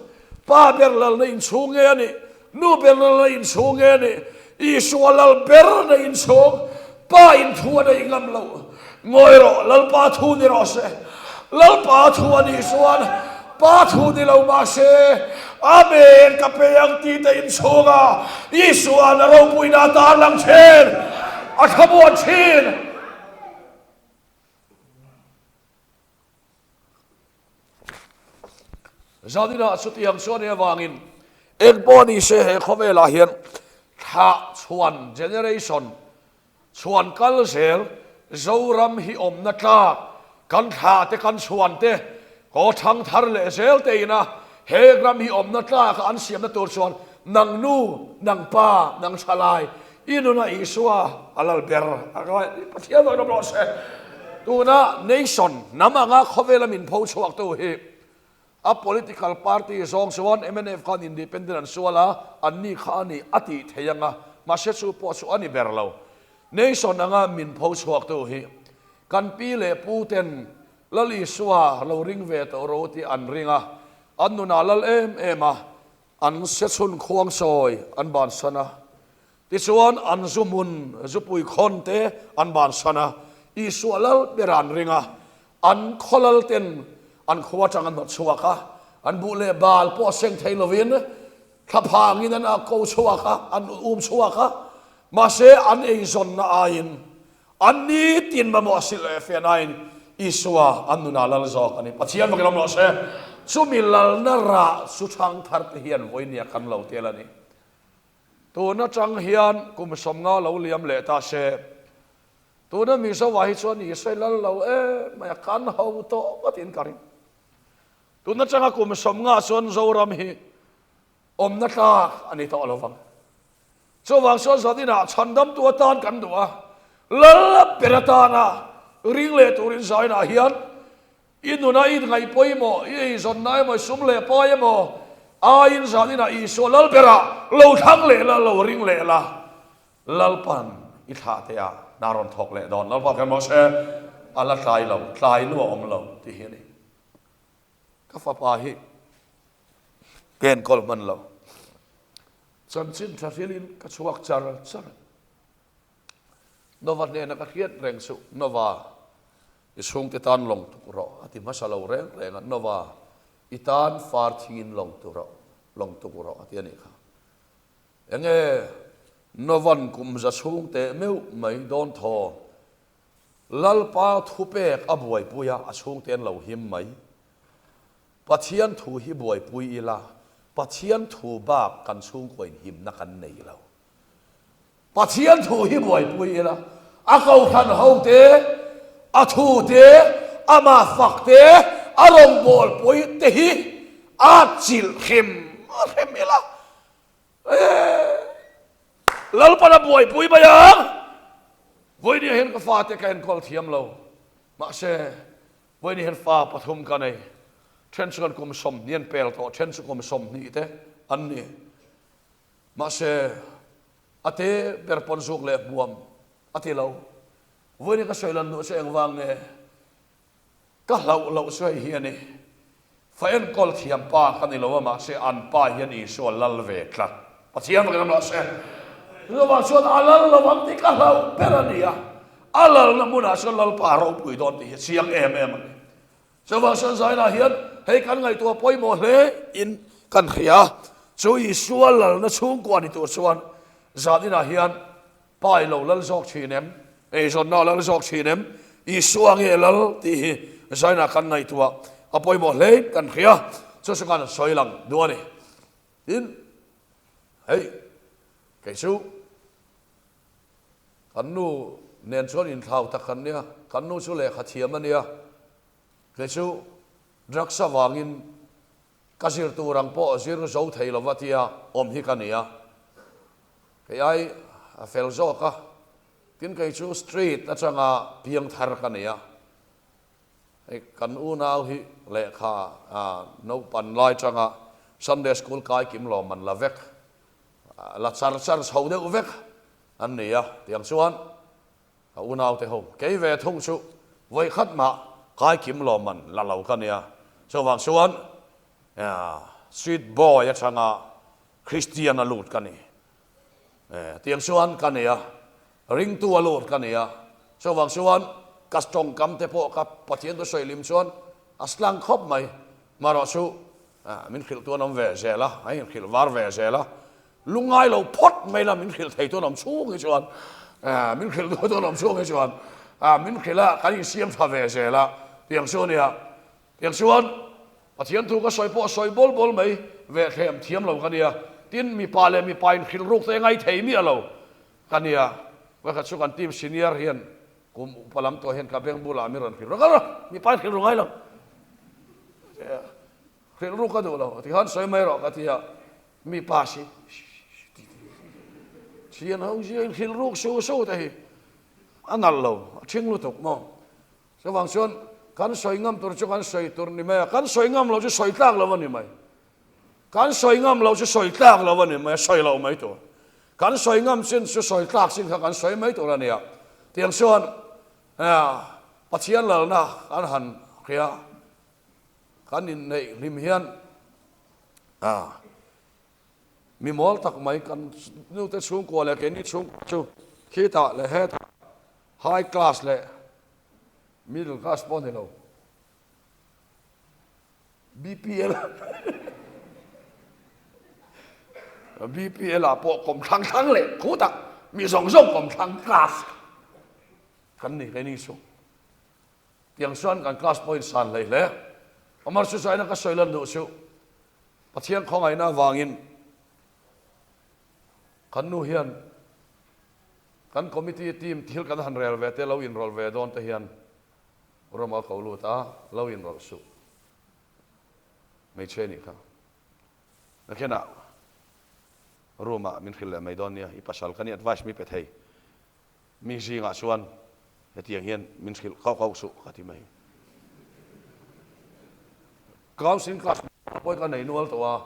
Pa ber lalna inchhung nge a nih, Nu ber lalna inchhung nge a nih, Isua lal ber na inchhung, Pa in thu a neih ngam lo. Ngawi rawh, Lalpa thu ni rawh se. Lalpa thu a nih chuan Pa thu ni lo mah se, Amen ka pe ang ti te inchhunga Isua'n a ropuina a tarlang thin, a thlamuan thin. Zaninah chutiang chuan i avangin eng pawh ni se he khawvelah hian thlah chhuan generation chhuan kal zel Zoram hi awmna tlak kan thlah te kan chhuan te kaw thang thar leh zel te ina he ram hi awmna tlak a an siamna tur chuan nang nu nang pa nang thalai I nuna Isua a lal ber a ngai Pathian vang rawh se. Tuna nation hnam anga khawvela min pho chhuak tu hi a political party zawng chuan mnf khan independent an sual a, an ni kha a ni a tih thei anga mahse chu pawh chu a ni ber lo. Nation anga min pho chhuak tu hi kan pi leh pu ten Lal Isua lo ring ve tawh ro tih an ring a, an nunah lal em em a, An se chhun khuang sawi an bansan a, tichuan an zu hmun zupui khawn te an bansan a, Isua lal ber an ring a, an khaw lal ten an khua atang an hnawt chhuak a, an buh leh bal pawh seng thei lovin thlaphangin an ko chhuak a, an um chhuak a, mahse an eizawnna aiin An ni tin mamawh silh leh fiahnain Isua an nunah lal zawk a ni. Pathian vakin awm rawh se. Chumi lalna rah chu thang thar te hian vawinia kan lo tel a ni. Tun atang hian kum 50 lo liam leh ta se. Tuna Mizoah hi chuan Isua i lal lo em mai a, kan ho tawh ngawtin ka ring. Tun atanga kum 50 chuan Zoram hi awmna tlak a ni tawh lo vang. Chuvang chuan zaninah chhandamtu atan kan duh a, lal ber atana ring leh turin zainah hian i nuna i ngaih pawimawh, i eizawnna emaw, i sum leh pai emaw aiin zaninah Isua lal berah lo thlang leh la, lo ring leh la, Lalpan i thlah teh a, hna rawn thawk leh dawn. Lalpa kher maw se, a la tlai lo, tlai nu a awm lo tih hi a ni. Ka fapa hi ka enkawl hman lo. Chanchin tha hrilhin ka chhuak char char. Nova hnena ka hriat reng chu, Nova, i chhungte tan lawng tuk rawh, a ti hmasa lo reng reng a, Nova, i tan far thingin lawng tu rawh, lawng tuk rawh, a ti a nih kha. Enge Nova'n kum za chhung teh meuh mai dawn thaw, Lalpa thupek a buaipui a, a chhungte an lo him mai. Pathian thu hi buaipui ila, Pathian thu bak kan chhungkuain himna kan nei lo. Pathian thu hi buaipui ila, a kohhran ho te, a thu te, amah fak te, a rawngbawlpui te hi a chilh hrim hrim ila. Lalpan a buaipui mai ang. Vawinia hian ka fate ka enkawl thiam lo. Mahse, vawinia hian fa pathum ka nei. Then chu kan kum 20 an pel tawh, then chu kum 20 te an ni. Mahse, a te ber pawn zuk leh hmuam a ti lo. Vawinia ka sawi lan duh chu engvang nge? Ka hlauh loh chu hei hi a ni. Fa enkawl thiam pa ka ni lo a, mahse an pa hian Isua lal ve tlat. Pathian vakin awm rawh se. Chuvang chuan a lal lo ang tih ka hlauh ber a ni a, a lalna hmunah chuan Lalpa a ropui dawn tih hi a chiang em em a ni. Chuvang chuan Zainah hian hei kan ngaihtuah pawimawh hle in kan hria a, chu Isua lalna chhungkua ni tur chuan zaninah hian Pa i lo lal zawk thin em? Eizawnna a lal zawk thin em? Isua nge lal tih hi Zaina kan ngaihtuah a pawimawh hle kan hria. Chu chu kan sawi lang duh a ni. Tin, hei. Kei chu kan nu nen chuan inthlau tak kan nia, kan nu chu lehkha thiam a nia, kei chu drugs avangin ka zir tur ang pawh zir zo thei lova tia awm hi ka ni a, kei ai a fel zawk a, tin kei chu street atanga piang thar ka ni a, hei kan unau hi lehkha naupan lai tanga Sunday school kai kim lawm an la vek, la char char chho deuh vek an ni a, tiang chuan Ka unaute ho, kei ve thung chu vawi khat mah kai kim lawm an la lo ka nia. Chuvang chuan street boy atanga Christian a lut ka ni. Tiang chuan ka nia, ringtu a lut ka nia. Chuvang chuan ka tawngkam te pawh ka Pathian thu sawi lim chuan a slang khawp mai. Marawh chu min hrilh tu an awm ve zel a, a inhrilh var ve zel a. Lungngai lo phawt mai la min hrilh thei tu an awm chhung hi chuan min hrilh duh tu an awm chhung hi chuan min hrilh a kan insiam tha ve zel a tiang chu a nia. Tiang chuan Pathian thu ka sawi pawh sawi bawl bawl mai ve thlem thiam lo ka nia. Tin mipa leh mipa inhrilh ruk te ngai thei miah lo ka nia. Vawikhat chu kan team senior hian kum upa lam tawh hian ka beng bulah min rawn hrilh ru a, mipa in hrilh ru ngai lo. Hrilh ruk ka duh lo tikhan sawi mai rawh ka ti a. Mipa si thian ho zia in hrilh ruk su su te hi a nalh lo, a thing lutuk maw. Chuvang chuan kan sawi ngam tur chu kan sawi tur ni mai a, kan sawi ngam lo chu sawi tlak lo a ni mai. Kan sawi ngam lo chu sawi tlak lo a ni mai a, sawi lo mai tur. Kan sawi ngam chin chu sawi tlak chin kha kan sawi mai tur a nia. Tiang chuan Pathian lalna kan han hria, kan inneih hlim hian A, mi mawl tak mai kan nute chhungkua leh keini chhungkua chu khitah leh hetah high class leh middle class pawh ni lo BPL BPL ah pawh kawmthlang thlang leh khutah mi zawng zawng kawmthlang class kan ni keini chu. Tiang chuan kan class pawhin san hlei hle. Amar chu chuan ka sawi lan duh chu Pathian khawngaihna avangin kan nu hian kan committee team thil kan han rel ve te lo inrawlh ve dawn te hian Roma ko lut a, lo inrawlh suh. Hmeichhe nih kha. Nakhinah room ah min hrilh leh mai dawn nia, i pasal ka ni advice mi pe thei. Mi zingah chuan hetiang hian min hrilh kauh kauh suh ka ti mai. Counseling class pawh ka nei nual tawh a,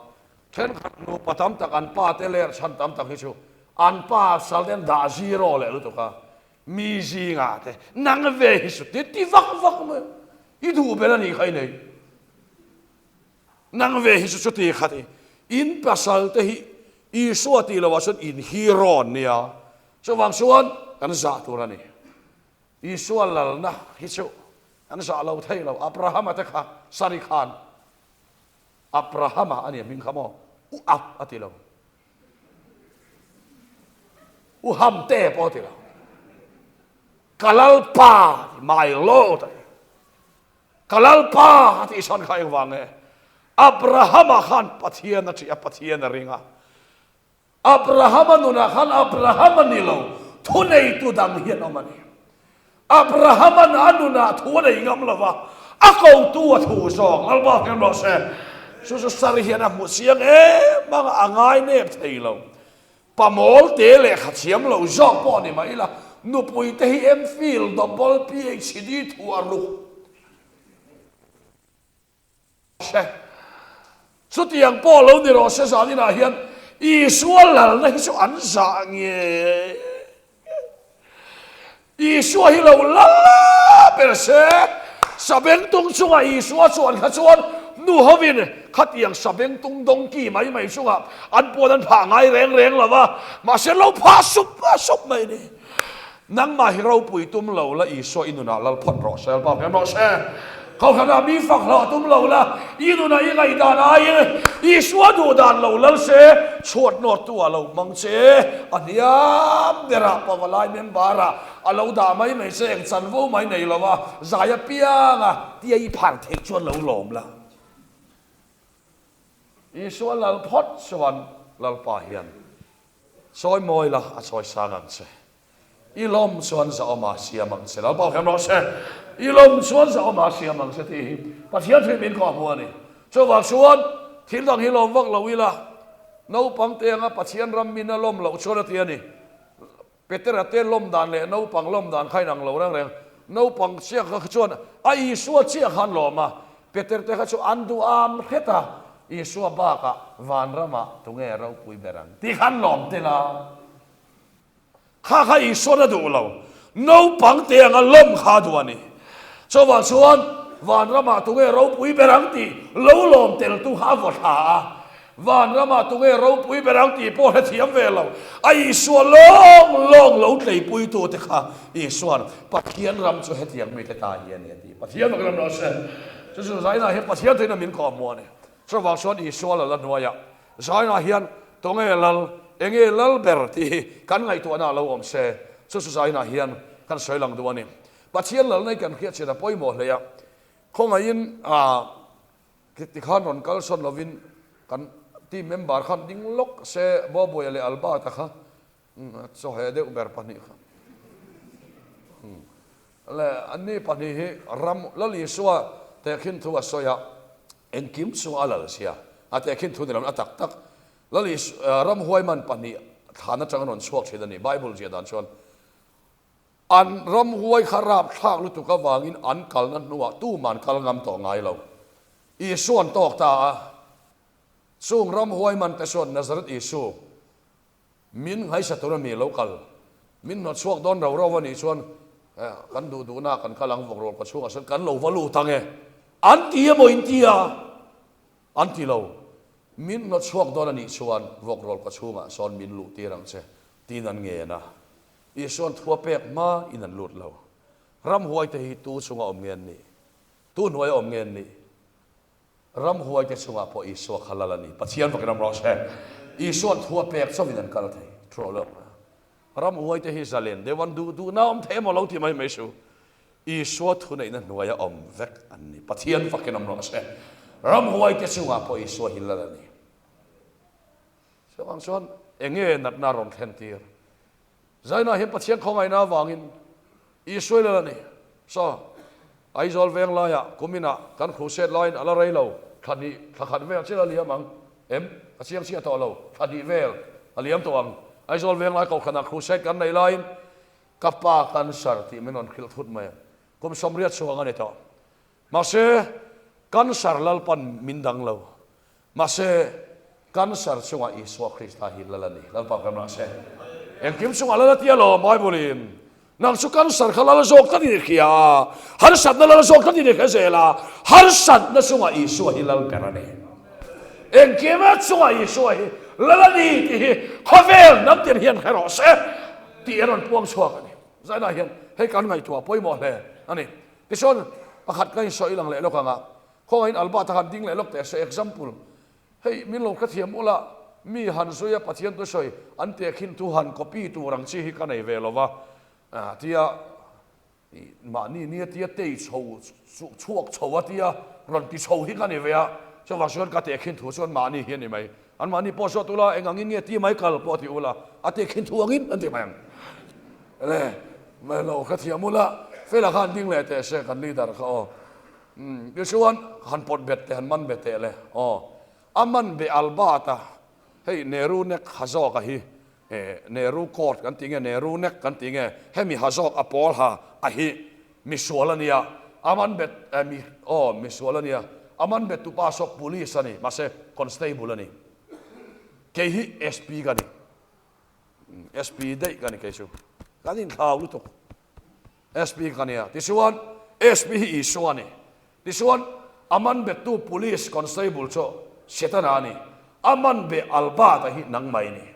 thenkhat nupa tam tak an pa te ler chhan tam tak hi chu an pa sal te an dah zero leh lutuk a, mi zingah te nang ve hi su ti ti vak vak mai, i duh ber a nih kha i nei. Nang ve hi chu chuti khat i in pasal te hi Isua tih loh ah chuan in hero an nia, chuvang chuan kan zah tur a ni. Isua lalna hi chu kan zah lo thei lo, Abrahama te kha Sari khan Abrahama a nia hming kha maw? U Ab a ti lo, U Hamte pawh a ti lo, ka Lalpa, my Lord a ti. Ka Lalpa a tih chhan kha engvang nge? Abrahama khan Pathian a ṭih a, Pathian a ring a. Abrahama nunah khan Abrahama ni lo, thuneitu dang hi an awm a ni. Abrahama'n a nunah thu a nei ngam lo va, a kotu a thu zawk. Lalpa hmel rawh se. Chu chu Sari hian a hmu chiang em ang a, a ngai nep thei lo. Pamawl te lehkha thiam lo zawk pawh ni mah ila, nupui te hi MPhil, Double PhD thu a ruk se. Chutiang pawh lo ni rawh se zaninah hian Isua lalna hi chu an zah nge. Isua hi lo lal ber se, Sabengtung chungah Isua chuan kha chuan nu hovin khatiang Sabengtung donkey mai mai chungah an puan an phah ngai reng reng lo va, mahse lo phah sup sup mai ni. Nangmah hi ropui tum lo la Isua i nunah lal phawt rawh se, Lalpa hmel rawh se. Kohhranah mi fak hlawh tum lo la, i nunah i ngaihdan aiin Isua duh dan lo lal se, chhuat nawttu ah lo hmang che, a hniam berah pavalai member ah a lo dah mai mai che, eng chanvo mai nei lo a, zai apiang a tia i phar theih chuan lo lawm la. Isua lal phawt chuan Lalpa hian. Chawi mawi la, a chawi sang ang che. I lawm chuan zahawmah siam ang che. Lalpa khem rawh se. I lawm chuan zahawmah siam ang che tih hi Pathian thu in min kawh hmu a ni. Chuvang chuan thil dang hi lawm vak lo ila, naupang te anga Pathian ram min a lawm loh chuan a ti a ni. Petera te lawm dan leh naupang lawm dan kha inang lo reng reng. Naupang chiah kha chuan a Isua chiah kha an lawm a, Peter te kha chu an duh am hret a, Isua bakah vanramah tunge ropui ber ang tih kha an lawm tel a. Kha kha Isuan a duh lo. Naupang te anga lawm kha a duh a ni. Chuvang chuan vanramah tunge ropui ber ang tih lo lawm teltu kha a vaw thla a. Vanramah tunge ropui ber ang tih pawh hrethiam ve lo. A Isua lawng lawng lo tleipuitute kha Isuan Pathian ram chu hetiang mite ta hi a ni a ti. Pathian ram rawh se. Chu chu zainah hian Pathian tuin a min kawhhmuh a ni. Chuvang chuan Isua lal a hnuaiah Zainah hian tunge lal, enge lal ber tih hi kan ngaihtuahna a lo awm se, chu chu Zainah hian kan sawi lang duh a ni. Pathian lalna hi kan hriat chin a pawimawh hle a, khawngaihin tikhan rawn kal sawn lovin kan team member khan ding lawk se, Bobuia leh Albert-a kha chawheh deuh ber pahnih kha leh anni pahnih hi ram Lal Isua tehkhin thu a sawi a, Engkim chu a lal sia, a tehkhin thu ni loin a tak tak. Lal Isu, ramhuai man pahnih thlan atang a rawn chhuak thin a ni. Bible ziah dan chuan an ramhuai kha rapthlak lutuk avangin an kalna hnuah tuman kal ngam tawh ngai lo. Isu an tawk ta a, chung ramhuai man te chuan Nazareth Isu, Min ngaisa tur a mi lo kal. Min hnawt chhuak dawn rau rau a nih chuan kan duh duhna kan kal ang vawk rual ka chhungah sawn kan lo va lut ang e. An ti emaw in ti a? An ti lo. Min hnawt chhuak dawn a nih chuan vawk rual ka chhungah sawn min luh tir ang che tiin an ngen a. Isuan thua pek hma in an lut lo. Ramhuai te hi tu chunga awm nge an nih? Tu hnuaia awm nge an nih? Ramhuaite chungah pawh Isua kha lal a ni. Pathian vakin ram rawh se. Isua'n thu a pek chauhin an kal thei. Thu lo lawk. Ramhuaite hi zalen deuh an duh duhna awm thei emaw lo ti mai mai su. Isua thuneihna hnuaia awm vek an ni. Pathian vakin ram rawh se. Ramhuaite chungah pawh Isua hi lal a ni. Chuvang chuan enge natna rawn thlen tir? Zainah hian Pathian khawngaihna avangin Israel a la ni. Saw, Aizawl veng laiah kuminah kan crusade laiin a la rei lo, thla hnih, thla khat vel chiah la liam ang em? Ka chiang chiah tawh lo, thla hnih vel a liam tawh ang. Aizawl veng lai kohhranah crusade kan neih laiin ka pa cancer tih min rawn hrilh thut mai a, kum 80 chhuang a ni tawh. Mahse, cancer Lalpan min dang lo. Mahse, cancer chungah Isua Krista hi lal a ni. Lalpa kan rah se. Engkim chungah lal a ti alawm Bible-in. Nang chu cancer kha lal zawk tlat i ni hria a, harsatna lal zawk tlat i ni hre zel a, harsatna chungah Isua hi lal ber a ni. Engkima chungah Isua hi lal a ni tih hi khawvel hnam tin hian hre rawh se tih a rawn puang chhuak a ni. Zainah hian hei kan ngaihtuah pawimawh hle a ni. Tichuan, pakhat ka insawi lang leh lawk ang a, Khawngaihin Albert a han ding leh lawk teh se, example, hei min lo hrethiam ula, mi han zui a Pathian thusawi an tehkhin thu han copy tur ang chi hi ka nei ve lo va, tia mahni nia tia tei chho chhuak chho a tia rawn ti chho hi ka ni ve a, chuvang chuan ka tehkhin thu chuan mahni hi a ni mai. An mahni pawh zawt ula, eng angin nge ti mai kal pawh ti ula, a tehkhin thu angin an ti mai ang. Le, mai lo hrethiam ula, Fela khan ding leh teh se kan leader kha aw. Umm tichuan han pawt bet teh han man bet teh le aw a man be Albert a hei Nehru nek ha zawk a hi eh Nehru court kan tih nge Nehru nek kan tih nge hemi ha zawk a pawl ha a hi misual a nia a man bet eh mi aw misual a nia a man bet tupa saw police a ni mahse constable a ni kei hi SP ka ni SP daih ka ni kei chu kan inthlau lutuk. SP ka nia. Tichuan, SP hi Isua a ni. Tichuan, a man bettu Police Constable chu Setana a ni. A man be Albert-a hi nangmah i ni.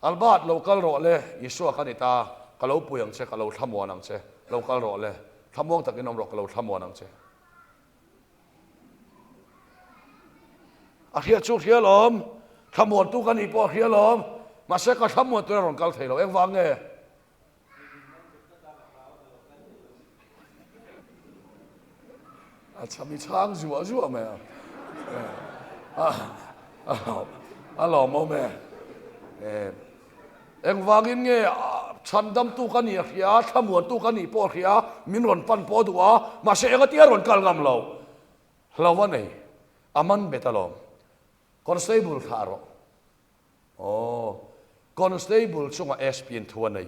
Albert, lo kal rawh le, Isua ka ni ta, ka lo pui ang che, ka lo thlamuan ang che. Lo kal rawh le, thlamuang takin awm rawh, ka lo thlamuan ang che. A hria chu hria lawm, thlamuantu ka nih pawh a hria lawm, mahse ka thlamuan tura rawn kal thei lo, engvang nge? A chham i chhang zuah zuah mai a. A lawmawm e. Engvangin nge chhandamtu ka nih a hria a, thlamuantu ka nih pawh a hria a, min rawn pan pawh a duh a, mahse engatia rawn kal ngam lo? Hlo a nei, a man bet alawm. Constable thlah rawh. Aw, Constable chungah SP in thu a nei.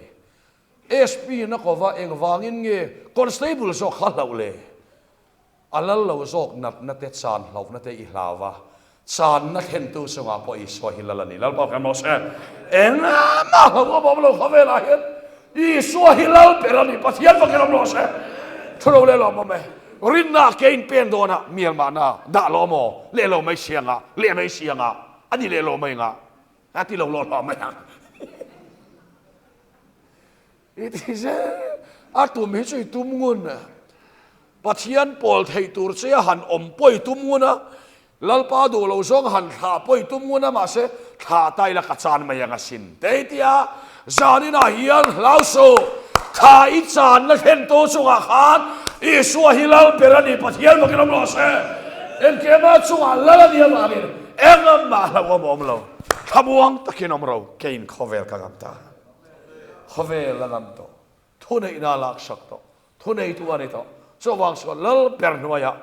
SP in a ko va, engvangin nge Constable zawk kha hlauh le? A lal lo zawk natna te, chan hlauhna te i hlau a, channa thlentu chungah pawh Isua hi lal a ni. Lalpa kan mawh se, engmah hlauh awm awm lo khawvelah hian Isua hi lal ber a ni, Pathian fakin awm rawh se. Thu lo leh lawm awm e, rinna ke in pen dawnah mial mahna dah lo maw, leh lo mai siangah, leh mai siangah, a ni leh lo mai ngah, a ti lo lawh hlawh mai ang. I ti zel a tum hi chu i tum ngun a, Pathian pawl theih tur che a han awm pawh i tum ngun a, Lalpa duh lo zawng han thlah pawh i tum ngun a, mahse thlah ta ila ka chan mai ang asin te i ti a, zaninah hian hlau suh, thla i channa thlentu chungah khan Isua hi Lal ber a ni, Pathian bawkin awm rawh se, engkema chungah Lal a nih avangin engmah hlauhawm a awm lo, thlamuang takin awm ro, keiin khawvel ka ngam ta. Khawvel a ngam tawh, thuneihna a laksak tawh, thuneitu a ni tawh. Chuvang chuan Lal ber hnuaiah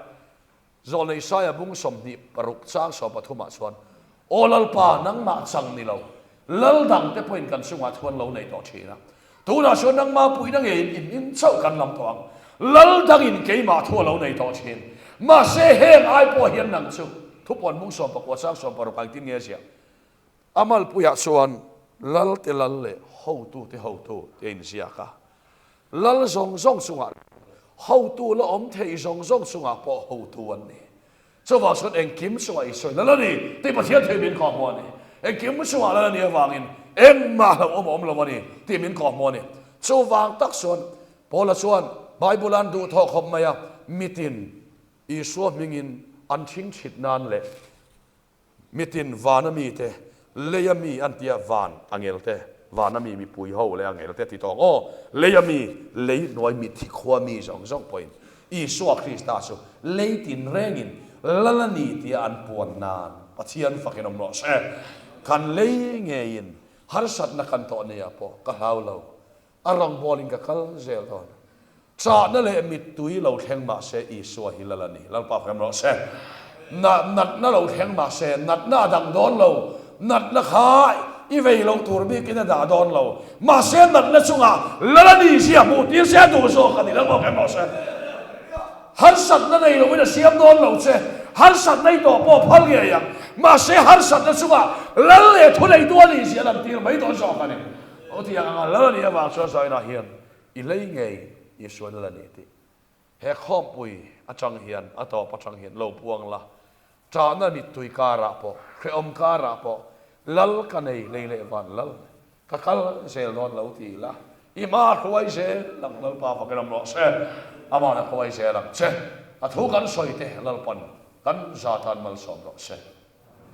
Zawlnei Saia bung 26 chang 13 chuan, Aw Lalpa, nangmah chang ni lo, Lal dangte pawhin kan chungah thu an lo nei tawh thin a. Tunah chuan nangmah puihna ngeiin in in chauh kan lam tawh ang. Lal dangin keimah thu a lo nei tawh thin. Mahse heng ai pawh hian nang chu thupuan bung 19 chang 16 ah engtin nge a ziah? A malpuiah chuan Lalte lal leh hotute hotu te inziak a, lal zawng zawng chungah leh hotu la awm thei zawng zawng chungah pawh hotu an ni. Chuvang chuan engkim chungah Isua lal a ni tih Pathian thei min kawhhmuh a ni. Engkim chungah lal a nih avangin engmah hlauhawm a awm lo a ni tih min kawhhmuh a ni. Chuvang tak chuan Paula chuan Bible-a an duhthawh khawp mai a, mitin Isua hmingin an thingthit nan leh Mitin vana mite, leia mi an tia van angel te, vana mi mipui ho leh angel te ti tawng aw, leia mi, lei hnuai mitthi khua mi zawng zawng pawhin Isua Krista chu lei tinrengin Lal a ni tia an puan nan Pathian fakin awm rawh se. Kan lei ngeiin harsatna kan tawh nia pawh ka hlau lo. A rawngbawlin ka kal zel dawn. Chahna leh mittui lo thleng mah se Isua hi lal a ni. Lalpa fem rawh se. Na, natna lo thleng mah se, natna a dang dawn lo. Natna kha i vei lo tur bikin a dah dawn lo. Mahse natna chungah lal a ni zia hmuh tir se a duh zawk a ni. Lalpa fem rawh se. Harsatna nei loin a siam dawn lo che. Harsatna i tawh pawh phal ngei ang. Mahse harsatna chungah lal leh thuneitu a ni zia lan tir mai dawn zawk a ni. Aw tiang anga lal a nih avang chuan Zainah hian i lei ngei Isua lal a ni tih he khawmpui atang hian a tawp atang hian lo puang la, ṭahna mittui karah pawh, hrehawm karah pawh lal ka nei lei leh van lal ka kal zel dawn lo ti la, i hma hruai zel ang Lalpa fakin awm rawh se, Aman a hruai zel ang che, a thu kan sawi te Lalpan kan za tan malsawm rawh se.